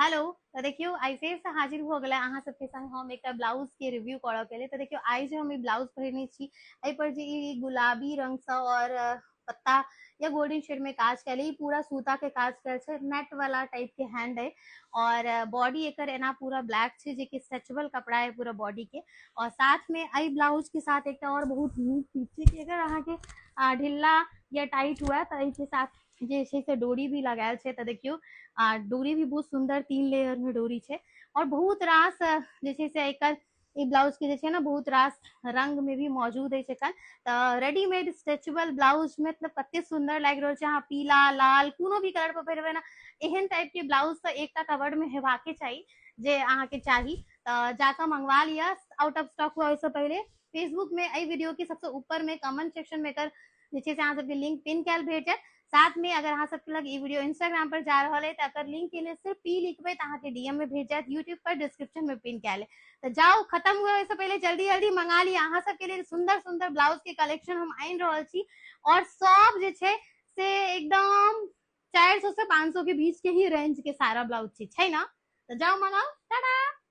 Hello. तऽ देखियौ, आइ फेरसँ हाजिर भऽ गेलै अहाँ सबके संग हम एकटा ब्लाउज के रिव्यू करऽ के लेल। तऽ देखियौ, आइ जे हम ई ब्लाउज पहिरने छी, एहि पर जे ई गुलाबी रंगसँ और पत्ता या गोल्डन शेड में काज कयल, ई पूरा सूता के काज कयल छै, नेट वाला टाइप के हैंड है और बॉडी एकर एना पूरा ब्लैक छै, जे कि स्ट्रेचेबल कपड़ा है पूरा बॉडी के। और साथ में एहि ब्लाउज के साथ एकटा और बहुत नीक चीज छै कि अगर अहाँके ढिल्ला या टाइट हुए तऽ एहिके साथ जे छै से डोरी भी लगायल छै। तऽ देखियौ, आ डोरी भी बहुत सुंदर 3 लेयर में डोरी छै और बहुत रास जे छै से एकर ई ब्लाउज के जे छै ने बहुत रास रंग में भी मौजूद अछि एखन। तऽ रेडीमेड स्ट्रेचेबल ब्लाउज में मतलब कते सुंदर लागि रहल छै। अहाँ पीला, लाल, कोनो भी कलर पर पहिरबै ने, एहन टाइप के ब्लाउज तऽ एकटा कवर्ड में हेबाके चाही जे अहाँके चाही। तऽ जाकऽ मंगवा लिअ, आउट ऑफ स्टॉक हुआ ओहिसँ पहिले। फेसबुक में एहि वीडियो के सबसँ ऊपर में कमेंट सेक्शन में एकर जे छै से अहाँ सबके लिंक पिन कयल भेट जायत। साथ में अगर अहाँ सबके लग ई वीडियो इंस्टाग्राम पर जा रहल है तऽ एकर लिंक के लिए सिर्फ पी लिखबै तऽ अहाँके डीएम में भेट जायत। यूट्यूब पर डिस्क्रिप्शन में पिन कयल है। तऽ जाउ, खत्म हुए ओहिसँ पहिले जल्दी जल्दी मंगा लिअ। अहाँ सबके लेल सुंदर सुंदर ब्लाउज के कलेक्शन हम आनि रहल छी और सब जे छै से एकदम 400 से 500 के बीच के ही रेंज के सारा ब्लाउज छै, छै ना? तऽ जाउ मंगाउ। टाटा।